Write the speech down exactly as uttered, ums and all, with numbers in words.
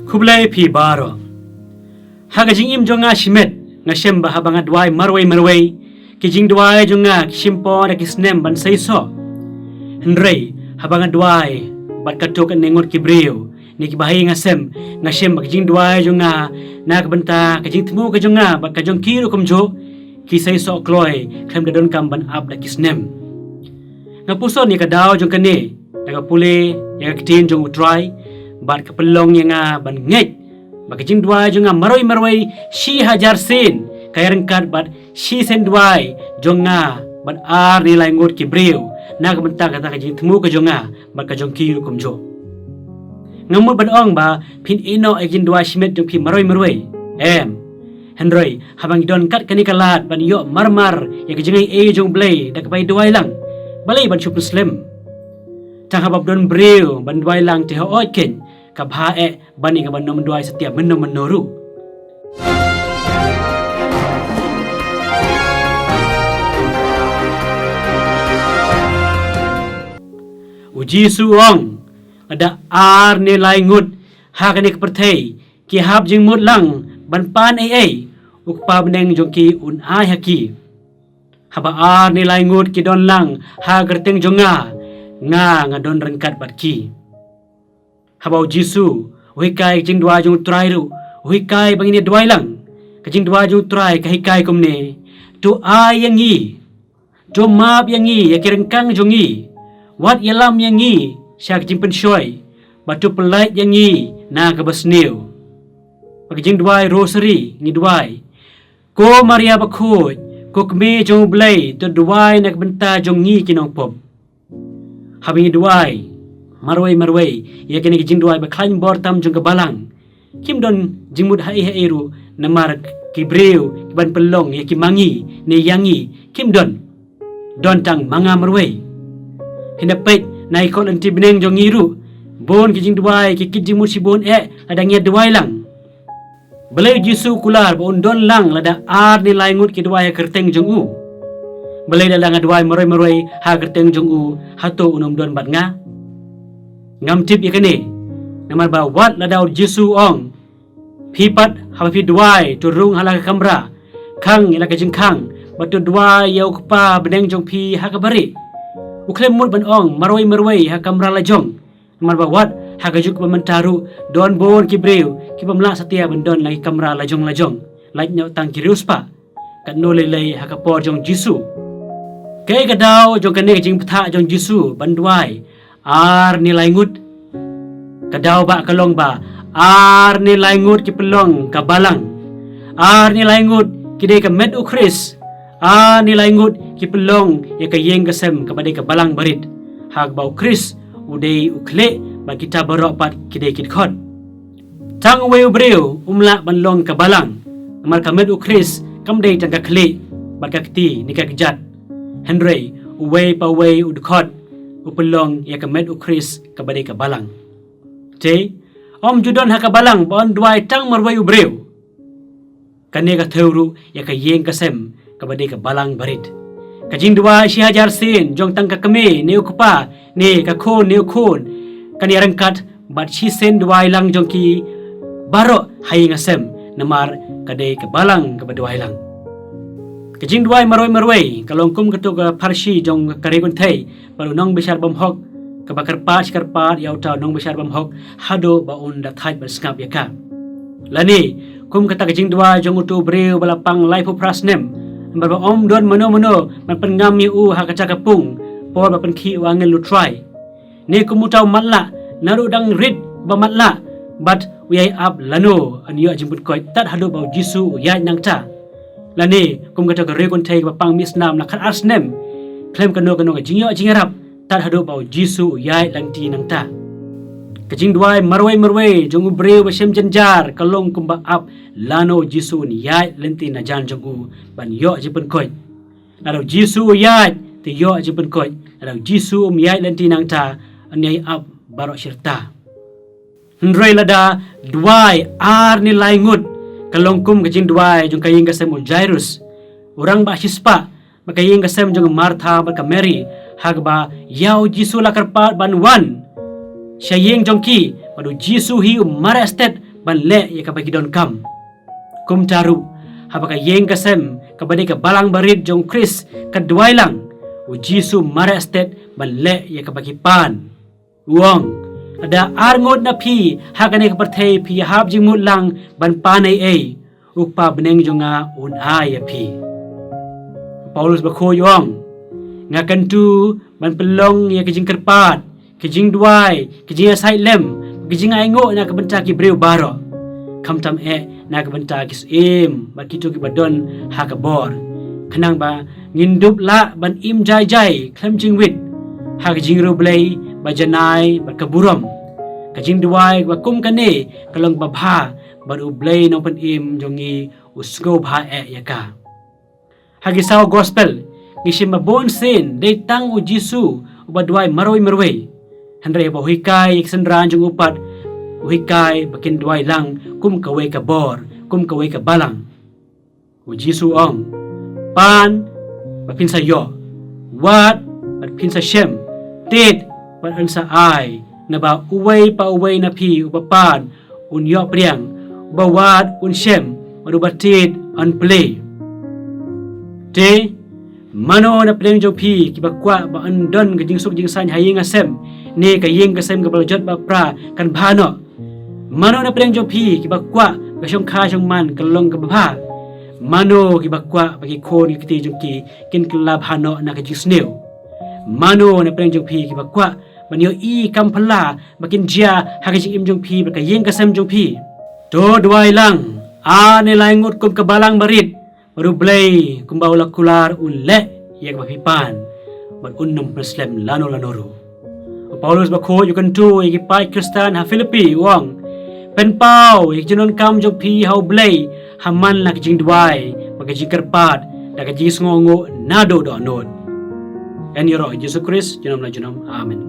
Khublei phi baroh. Ha ka jingim jong nga shimet, nga shem ba haba nga duwai marwei marwei, ki jingduwai jong nga ki shim por da ki snem ban seisoh. Hynrei haba nga duwai bad katto katne ngut ki briew ne ki bahaïing hasem, nga shem ba ki jingduwai jong nga na ka bynta ka jingthmu ka jong nga bad ka jong ki ruh kumjuh, ki seisoh kloi khlem da donkam ban ap da ki snem. Nga puson ïa ka daw jong kane da ka pule ïa ka ktien jong U Trai bad ka pynlong ïa nga ban ngeit ba ka jingduwai jong nga marwei marwei shi hajar sien ka ïaryngkat bad shi sien duwai jong nga bad ar ne lai ngut ki briew na ka bynta kata ka jingthmu ka jong nga bad ka jong ki ruh kumjuh. Ngam mut ban ong ba phin ïehnoh ïa ka jingduwai shimet jong phi marwei marwei, em. Hynrei haba ngi don kat kane ka lad ban ïoh marmar ïa ka jingaiei jong U Blei da kaba ïa duwai lang, balei ban shu pynslem? Tang haba don briew ban duwai lang te hooid keiñ, ka bha eh ban ïa kaba nym duwai satia mynno mynno ruh. U Jisu u ong, lada ar ne lai ngut ha kane ka pyrthei ki hap jingmut lang ban pan ei ei, U Kpa bneng jong ki un ai ha ki. Haba ar ne lai ngut ki don lang ha kyrteng jong nga, nga nga don ryngkat bad ki. Haba U Jisu u hikai ka jingduwai jong U Trai ruh, u hikai ba ngin ïa duwai lang. Ka jingduwai jong U Trai ka hikai kumne: To ai ïa ngi, to map ïa ngi ïa ki ryngkang jong ngi, wat ïalam ïa ngi sha ka jingpynshoi, bad to pyllait ïa ngi na kaba sniew. Bad ka jingduwai Rosari ngi duwai: Ko Maria bakhuid, ko Kmie jong U Blei, to duwai na ka bynta jong ngi ki nongpop. Haba ngi duwai marwei marwei ïa kane ka jingduwai ba khlaiñ bor tam jong ka Balang, kim don jingmut haei haei ruh, namar ki briew ki ban pynlong ïa ki ma ngi ne ïa ngi kim don. Don tang ma nga marwei. Hynda peit na ki kot lynti bneng jong ngi ruh, bun ki jingduwai ki kit jingmut shibun eh lada ngi ïa duwai lang. Balei U Jisu u kular ba un don lang lada ar ne lai ngut ki duwai ha kyrteng jong u? Balei lada nga duwai marwei marwei ha kyrteng jong u, hato un ym don bad nga? Ngam tip ïa kane. Namar ba wat lada U Jisu u ong, phi pat haba phi duwai, to rung ha la ka kamra, khang ïa la ka jingkhang, bad to duwai ïa U Kpa bneng jong phi ha kaba rieh. U khlem mut ban ong marwei marwei ha kamra la jong. Namar ba wat ha ka juk ba mynta ruh don bun ki briew ki bym lah satia ban don la ki kamra la jong la jong, lait noh tang ki riewspah, katno lei lei ha ka por jong U Jisu. Kaei ka daw jong kane ka jingbthah jong U Jisu ban duwai ar ne lai ngut? Ka daw ba ka long ba ar ne lai ngut ki pynlong ka Balang. Ar ne lai ngut ki dei ka met U Khrist. Ar ne lai ngut ki pynlong ïa ka ïing ka sem kaba dei ka Balang barit, ha kaba U Khrist u dei u khlieh bad kita baroh pat ki dei ki dkhot. Tang uwei u briew um lah ban long ka Balang, namar ka met U Khrist kam dei tang ka khlieh bad ka kti ne ka kjat. Hynrei uwei pa uwei u dkhot u pynlong ïa ka met U Khrist kaba dei ka Balang. Te ym ju don ha ka Balang ba un duwai tang marwei u briew. Kane ka thew ruh ïa ka ïing ka sem kaba dei ka Balang barit. Ka jingduwai shi hajar sien jong tang ka kmie ne u kpa ne ka khun ne u khun, kan ïaryngkat bad shi sien duwai lang jong ki baroh ha ïing ha sem, namar ka dei ka Balang kaba duwai lang. Ka jingduwai marwei marwei ka long kum kato ka pharshi jong ka riewkynthei bad u nongbishar bymhok, kaba kyrpad shi kyrpad ïa uta u nongbishar bymhok haduh ba un da thait bad sngap ïa ka. Lane kum kata ka jingduwai jong uto u briew ba la pang laiphew phra snem, namar ba ym don mano mano ban pynngam ïa u ha kata ka pung por ba pynkhih u angel U Trai. Ne kum uta u matlah, naduh dang rit ba matlah, bad u ïai ap lano yn ïoh jingpynkoit tad haduh ba U Jisu u ïaid nangta. Lane kum kata ka riewkynthei kaba pang mih snam la khatar snem khlem kano kano ka jingïoh jingïarap, tad haduh ba U Jisu u ïaid lynti nangta. Ka jingduwai marwei marwei jong u briew ba shem jynjar ka long kumba ap lano U Jisu un ïaid lynti na jan jong u ban ïoh jingpynkoit. Lada U Jisu u ïaid te ïoh jingpynkoit, lada U Jisu um ïaid lynti nangta, yn ïai ap baroh shirta. Hynrei lada duwai ar ne lai ngut, ka long kum ka jingduwai jong ka ïing ka sem u Jairus, u rangbah shispah, bad ka ïing ka sem jong ka Martha bad ka Mary, ha kaba ïa U Jisu la kyrpad ban wan sha ïing jong ki, bad U Jisu hi u mareh stet ban leh ïa kaba ki donkam. Kumta ruh, haba ka ïing ka sem kaba dei ka balang barit jong u Khrist ka duwai lang, u Jisu mareh stet ban leh ïa kaba ki pan. U ong, lada arngut na phi ha kane ka pyrthei phi ïahap jingmut lang ban pan ei ei, u Kpa bneng jong nga un ai ïa phi. Paulus bakhuid u ong, nga kyntu ban pynlong ïa ka jingkyrpad, ka jingduwai, ka jingïasaid lem, ka jingainguh na ka bynta ki briew baroh, khamtam eh na ka bynta ki syiem bad kito kiba don ha ka bor, khnang ba ngin dup lah ban im jai jai khlem jingwit ha ka jingriewblei ba janai bad ka burom. Ka jingduwai ba kum kane ka long babha bad u Blei Nongpynim jong ngi u sngewbha eh ïa ka. Ha ki saw gospel ngi shim ba bun sien dei tang u Jisu uba duwai marwei marwei. Hynrei haba u hikai ïa ki synran jong u pat, u hikai ba kin duwai lang kum kawei ka bor, kum kawei ka balang. U Jisu u ong, pan bad phin sa ïoh, wad bad phin sa shem, tied bad yn sa ai, naba uwei pa uwei na phi uba pan un ïoh pdiang, uba wad un shem, bad uba tied yn plie. Te mano na pdeng jong phi kiba kwah ba yn don ka jingsuk jingsaiñ ha ïing ha sem, ne ka ïing ka sem kaba la jot ba pra kan bha noh? Mano na pdeng jong phi kiba kwah ba ka shongkha shongman ka long kaba bha? Mano kiba kwah ba ki khun ki kti jong ki kin kylla bha noh na ka jingsniew? Mano na pdeng jong phi kiba kwah ban ïohi kam phylla ba kin jia ha ka jingim jong phi bad ka ïing ka sem jong phi? To duwai lang, ar ne lai ngut kum ka balang barit, bad u Blei kumba u la kular un leh ïa kaba phi pan bad un nym pynslem lano lano ruh. U Paulus bakhuid u kyntu ïa ki paid Khristan ha Philippi u ong, pynpaw ïa ka jingdonkam jong phi ha u Blei ha man la ka jingduwai bad ka jingkyrpad da ka jingsngewnguh naduh dohnud. Yn ïaroh Jisu Khrist junom la junom. Amen.